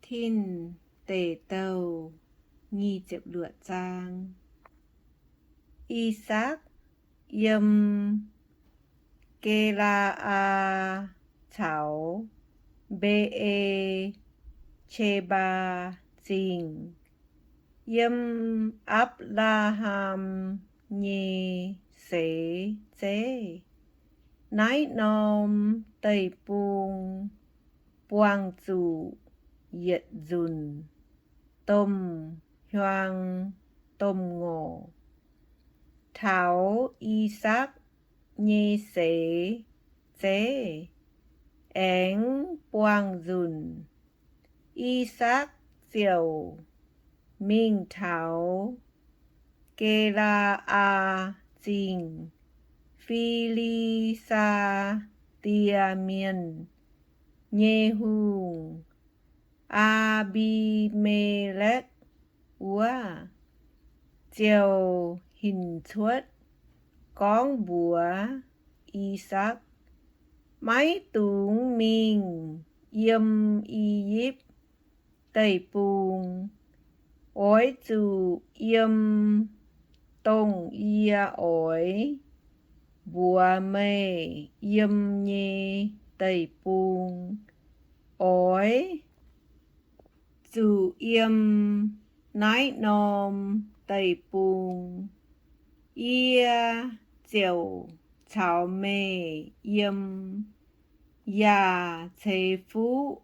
Tin Deic Douh nyic ziepc luoqc zaang. I^sakc yiem Ge^laa^aa caux Mbe^e^qe^mbaa Zingh, yiem Apc^laa^ham nyei seix zeiv. Naaiv norm deic-bung buangh zuqc yietc nzunc domh hiuang domh ngorc. Taux I^sakc nyei seix zeiv aengx buangh nzunc, I^sakc ziouc mingh taux Ge^laa^aa Zingh, Fi^li^saa^die Mienh nyei hungh, Aa^mbi^me^lekv wuov, ziouc hinc cuotv gorngv mbuox I^sakc, Maiv dungx mingh yiem I^yipv Deic-Bung. Oix zuqc yiem dongh yie oix mbuox meih yiem nyei deic-bung. Oix zuqc yiem naaiv norm deic-bung. Yie ziouc caux meih yiem yaac ceix fuqv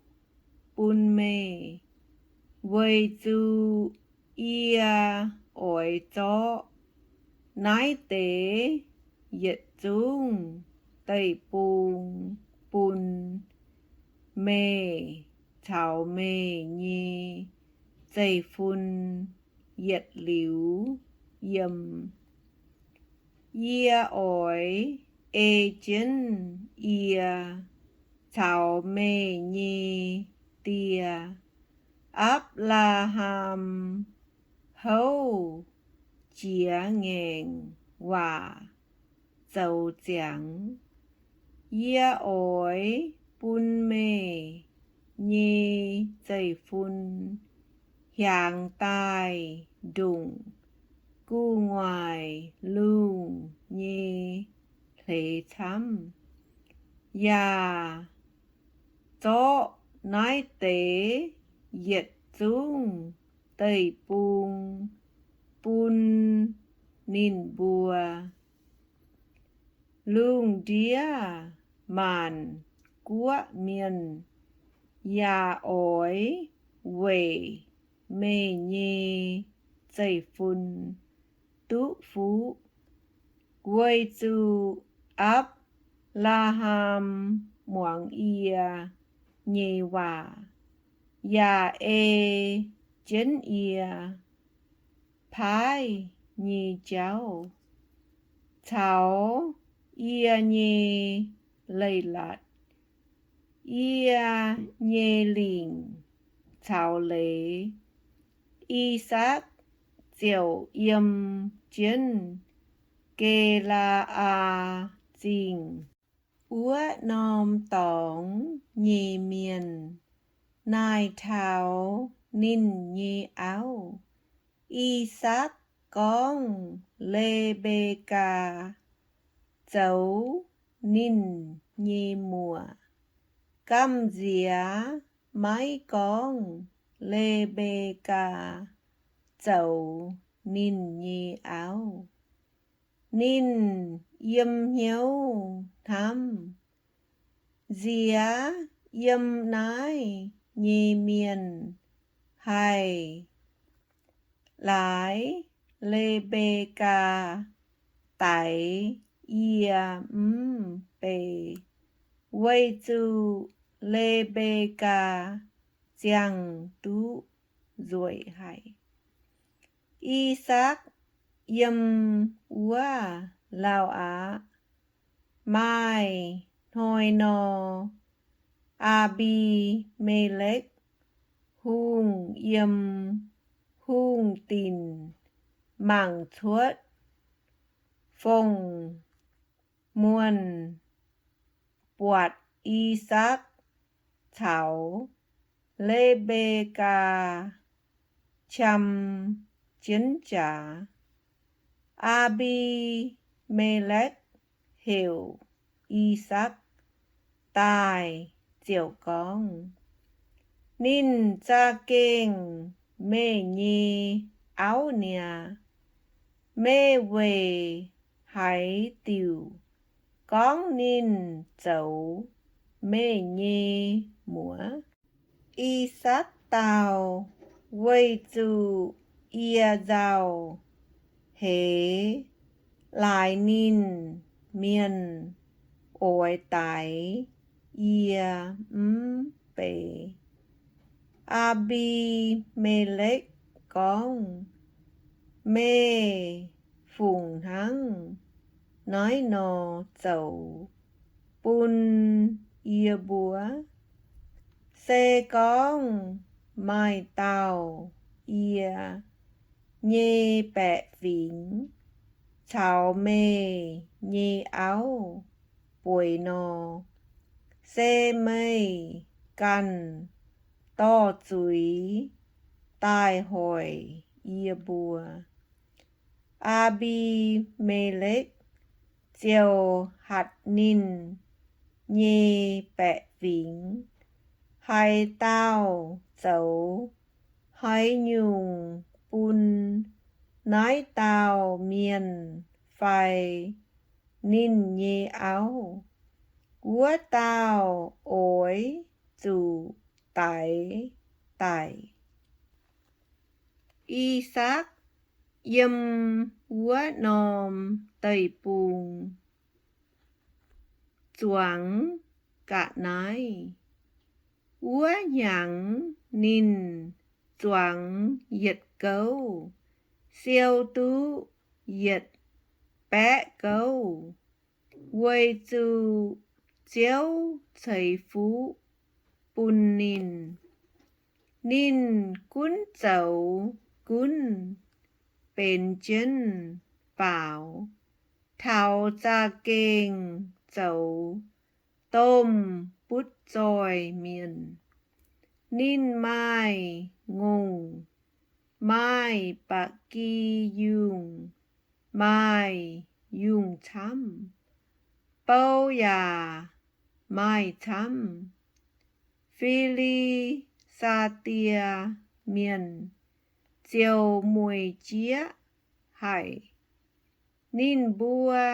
bun meih, weic zuqc yie oix zorqv naaiv deix yietc zungv deic-bung bun meih caux meih nyei zeiv-fun yietc liuz yiem. Yie oix ei jienv yie caux meih nyei die, Apc^laa^ham, houv jiex ngaengc waac zoux ziangx. Yie oix bun meih nyei zeiv-fun hiaangx daaih ndongc gu'nguaaic lungh nyei hleix camv, yaac zorqv naaiv deix yietc zungv deic-bung bun ninh mbuo. Lungh ndiev maanc guoqv mienh yaac oix weic meih nyei zeiv-fun duqv fuqv, weic zuqc Apc^laa^ham muangx yie nyei waac yaac ei jienv yie paaiv nyei jauv caux yie nyei leiz-latc, yie nyei lingc caux leiz. I^sakc ziouc yiem jienv Ge^laa^aa Zingh wuov norm dorngx nyei mienh naaic taux ninh nyei auv. I^sakc gorngv Le^mbe^kaa zoux ninh nyei muoc. Gamh nziex maiv gorngv Le^mbe^kaa zoux ninh nyei auv. Ninh yiem hnyouv hnamv, Nziex yiem naaiv nyei mienh haih laaix Le^mbe^kaa daix yie mv bei, weic zuqc Le^mbe^kaa ziangh duqv nzueic haic. I^sakc yiem wuov lauh aqv. Maaih hnoi nor, Aa^mbi^me^lekv Hungh yiem hungh dinc mangc cuotv fong-muonh buatc I^sakc caux Le^mbe^kaa qam jienv jaax. Aa^mbi^me^lekv heuc I^sakc daaih ziouc gorngv, Ninh za'gengh meih nyei auv niaa. Meih weic haaix diuc gorngv ninh zoux meih nyei muoz? I^sakc dau, Weic zuqc yie nzauh heix laaix ninh mienh oix daix yie mv bei. Aa^mbi^me^lekv gorngv, Meih fungc hnangv naaiv nor zoux bun yie mbuo? Se gorngv maaih dauh yie nyei baeqc fingx caux meih nyei auv bueix nor, se meih ganh dorh zuiz daaih hoic yie mbuo. Aa^mbi^me^lekv ziouc hatc ninh nyei baeqc fingx, Haaix dauh zoux haaix nyungc bun naaiv dauh mienh fai ninh nyei auv, wuov dauh oix zuqc daix daic. I^sakc yiem wuov norm deic-bung zuangx ga'naaiv. Wuov hnyangx ninh zuangx yietc gouv, siou duqv yietc baeqv gouv, weic zuqc Ziouv ceix fuqv bun ninh. Ninh gunv zoux gunv benx jienv faaux, taux za'gengh zoux domh butv zoih mienh. Ninh maaih ngongh, maaih ba'gi yungh, maaih yungh camv, bou yaac maaih camv. Fi^li^saa^die Mienh ziouc mueic jieqv haic. Ninh mbuo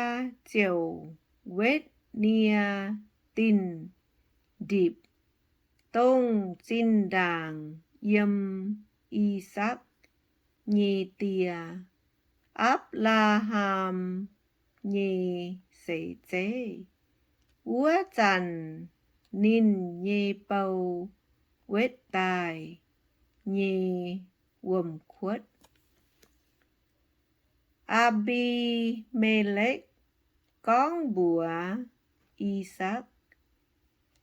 ziouc wetv nie dinh ndipc, dongh zinh ndaangc yiem I^sakc nyei die, Apc^laa^ham, nyei seix zeiv. Wuov zanc ninh nyei bou wetv daaih nyei wuom-kuotv. Aa^mbi^me^lekv gorngv mbuox I^sakc,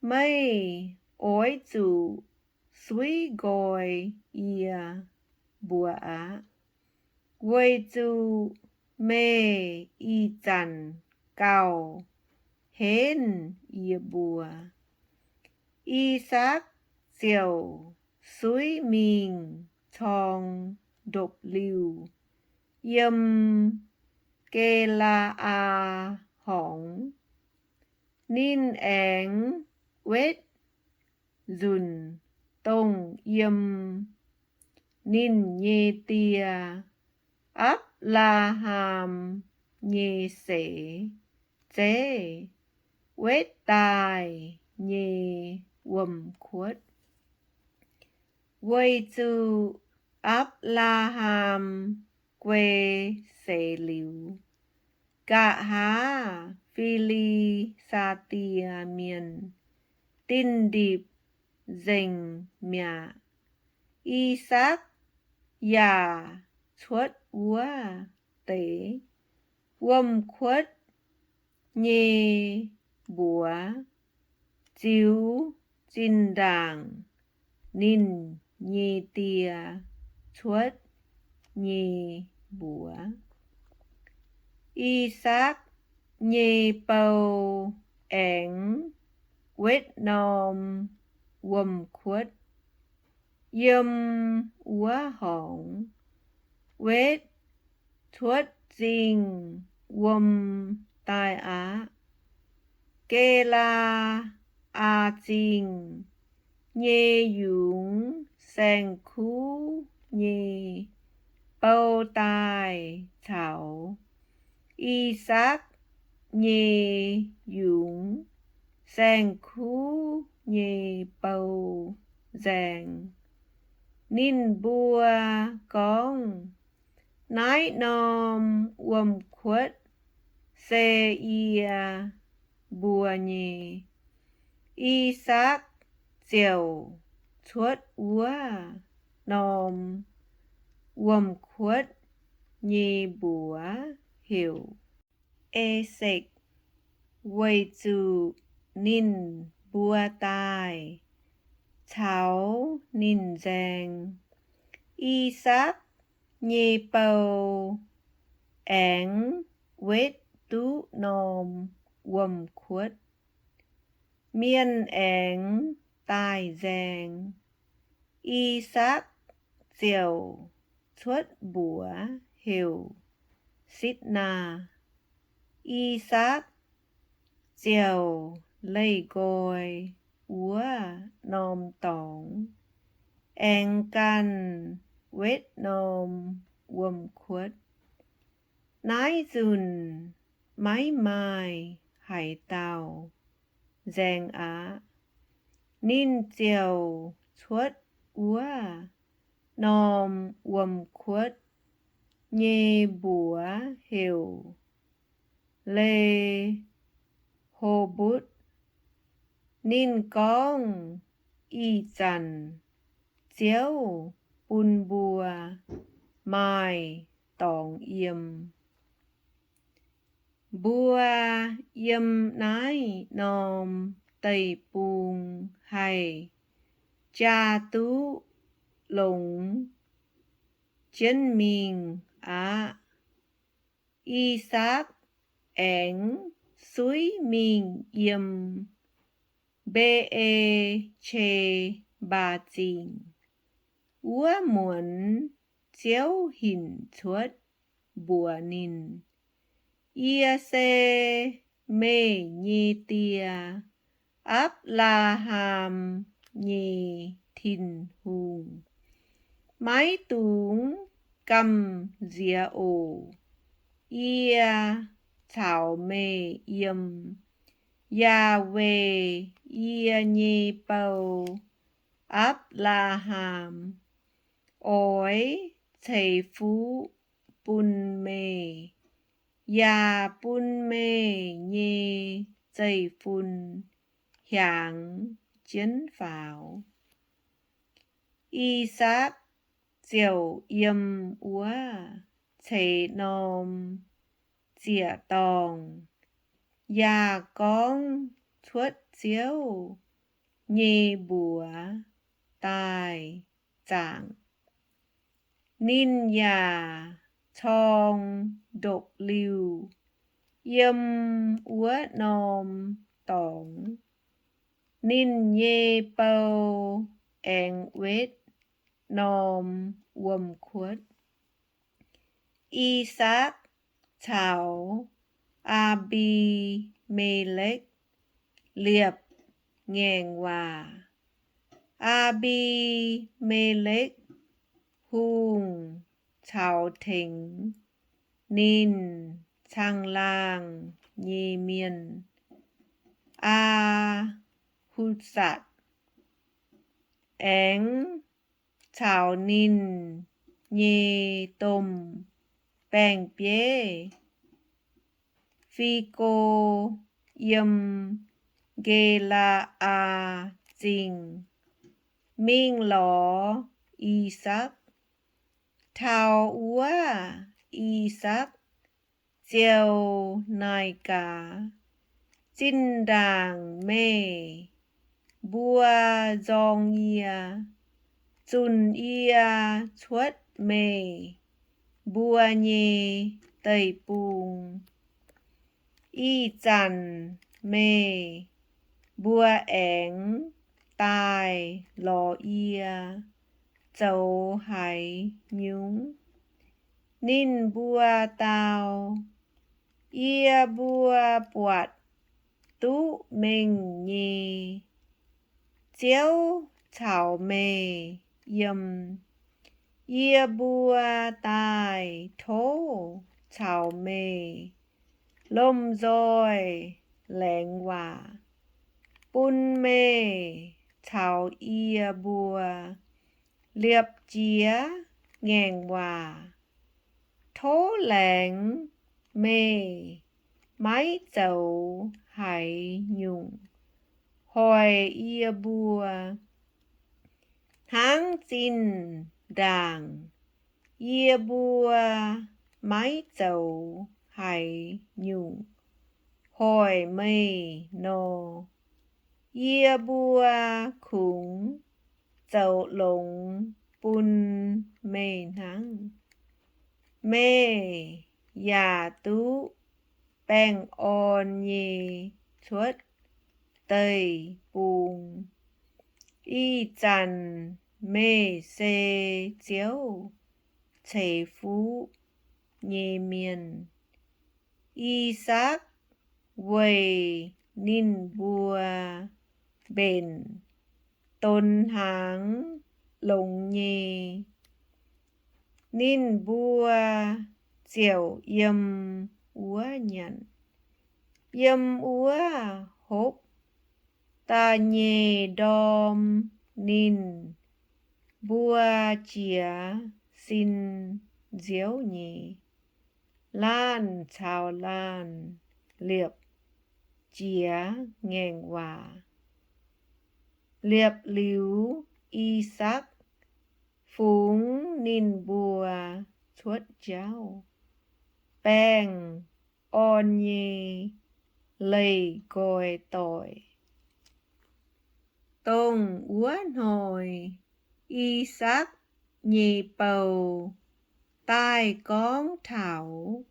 Meih oix zuqc suiv nqoi yie mbuo aqv, weic zuqc meih ih zanc gauh henv yie mbuo. I^sakc ziouc suiv mingh corng ndopv-liuh yiem Ge^laa^aa Horngz. Ninh aengx wetv nzunc dongh yiem ninh nyei die, Apc^laa^ham, nyei seix zeiv wetv daaih nyei wuom-kuotv. Weic zuqc Apc^laa^ham guei seix liuz, nqa'haav Fi^li^saa^die Mienh dinh ndipc nzengc mi'aqv. I^sakc yaac cuotv wuov deix wuom-kuotv nyei mbuox ziux zinh ndaangc ninh nyei die cuotv nyei mbuox. I^sakc nyei bou aengx wetv norm wuom-kuotv yiem wuov horngz, wetv cuotv zingh wuom daaih aqv. Ge^laa^aa Zingh nyei yungz saeng-kuv nyei bou daaih caux I^sakc nyei yungz saeng-kuv nyei bou nzaeng. Ninh mbuo gorngv, Naaiv norm wuom-kuotv se yie mbuo nyei. I^sakc ziouc cuotv wuov norm wuom-kuotv nyei mbuox heuc E^sekc, weic zuqc ninh mbuo daaih caux ninh nzaeng. I^sakc nyei bou aengx wetv duqv norm wuom-kuotv. Mienh aengx daaih nzaeng. I^sakc ziouc cuotv mbuox heuc Sitc^naa. I^sakc ziouc leih nqoi wuov norm dorngx, aengx ganh wetv norm wuom-kuotv. Naaiv nzunc maiv maaih haaix dauh nzaeng aqv. Ninh ziouc cuotv wuov norm wuom-kuotv nyei mbuox heuc Le^ho^mbotc. Ninh gorngv, Ih zanc Ziouv bun mbuo maaih dorngx yiem. Mbuo yiem naaiv norm deic-bung haih jaa duqv longx jienv mingh aqv. I^sakc aengx suiv mingh yiem Mbe^e^qe^mbaa Zingh. Wuov muonz Ziouv hinc cuotv mbuox ninh, Yie se meih nyei die, Apc^laa^ham, nyei Tin-Hungh. Maiv dungx gamh nziex oc. Yie caux meih yiem. Yaac weic yie nyei bou, Apc^laa^ham, oix ceix fuqv bun meih, yaac bun meih nyei zeiv-fun hiaangx jienv faaux. I^sakc ziouc yiem wuov ceix norm ziec-dorngh yaac gorngv cuotv Ziouv nyei mbuox daaih zaangc. Ninh yaac corng ndopv-liuh yiem wuov norm dorngx. Ninh nyei bou aengx wetv norm wuom-kuotv. I^sakc caux Aa^mbi^me^lekv liepc ngaengc waac. Aa^mbi^me^lekv Hungh caux tengx ninh caangh laangh nyei mienh, Aa^hu^satc, aengx caux ninh nyei domh baeng-bieiv, Fi^go, yiem Ge^laa^aa Zingh mingh lorz I^sakc. Taux wuov I^sakc ziouc naaic gaax, Zinh ndaangc meih mbuo nzorng yie, zunc yie cuotv meih mbuo nyei deic-bung. Ih zanc meih mbuo aengx daaih lorz yie. zoux haaix nyungc? Ninh mbuo dau, Yie mbuo buatc duqv mengh nyei ziouv caux meih yiem. Yie mbuo daaih tov caux meih lomh nzoih laengz waac, bun meih caux yie mbuo liepc jiez ngaengc waac. Tov laengz meih maiv zoux haaix nyungc hoic yie mbuo. Hnangv zinh ndaangc yie mbuo maiv zoux haaix nyungc hoic meih nor, yie mbuo kungx zoux longx bun meih hnangv. Meih yaac duqv baengh orn nyei cuotv deic-bung. Ih zanc meih se Ziouv ceix fuqv nyei mienh. I^sakc weic ninh mbuo mbenc donx hnaangx longx nyei, ninh mbuo ziouc yiem wuov nyanc. Yiem wuov hopv da'nyeic ndorm ninh mbuo jiez sin nziouv nyei. Laanh caux laanh liepc jiez ngaengc waac. Liepc liuz, I^sakc fungx ninh mbuo cuotv jauv, baengh orn nyei leih nqoi doic. Dongh wuov hnoi I^sakc nyei bou daaih gorngv taux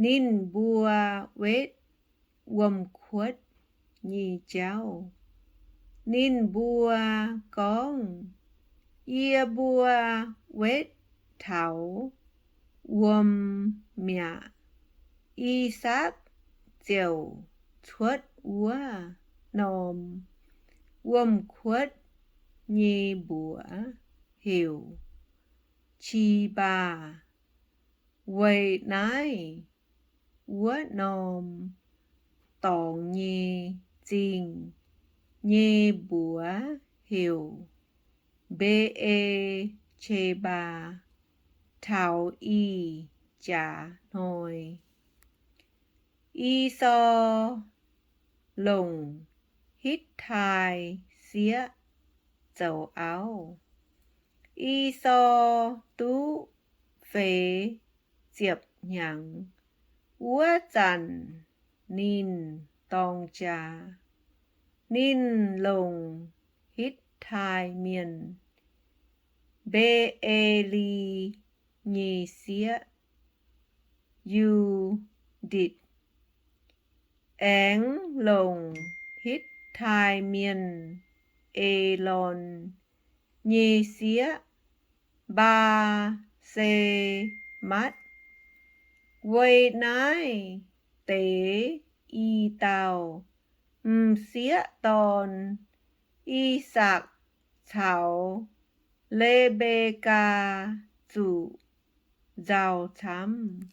ninh mbuo wetv wuom-kuotv nyei jauv. Ninh mbuo gorngv, Yie mbuo wetv taux wuom mi'aqv. I^sakc ziouc cuotv wuov norm wuom-kuotv nyei mbuox heuc Qi^mbaa, weic naaiv wuov norm dorngx nyei zingh nyei mbuox heuc Mbe^e^qe^mbaa taux ih jaax hnoi. Esaau longc Hitv^tai Sieqv zoux auv. Esaau duqv feix ziepc hnyangx wuov zanc ninh dorng jaax. Ninh longc Hitv^tai Mienh, Mbe^e^li, nyei sieqv, Yu^nditc, aengx longc Hitv^tai Mienh, Elon, nyei sieqv, Mbaa^se^matv. Weic naaiv deix i dauh m'sieqv dorn, I^sakc caux Le^mbe^kaa zuqc nzauh camv.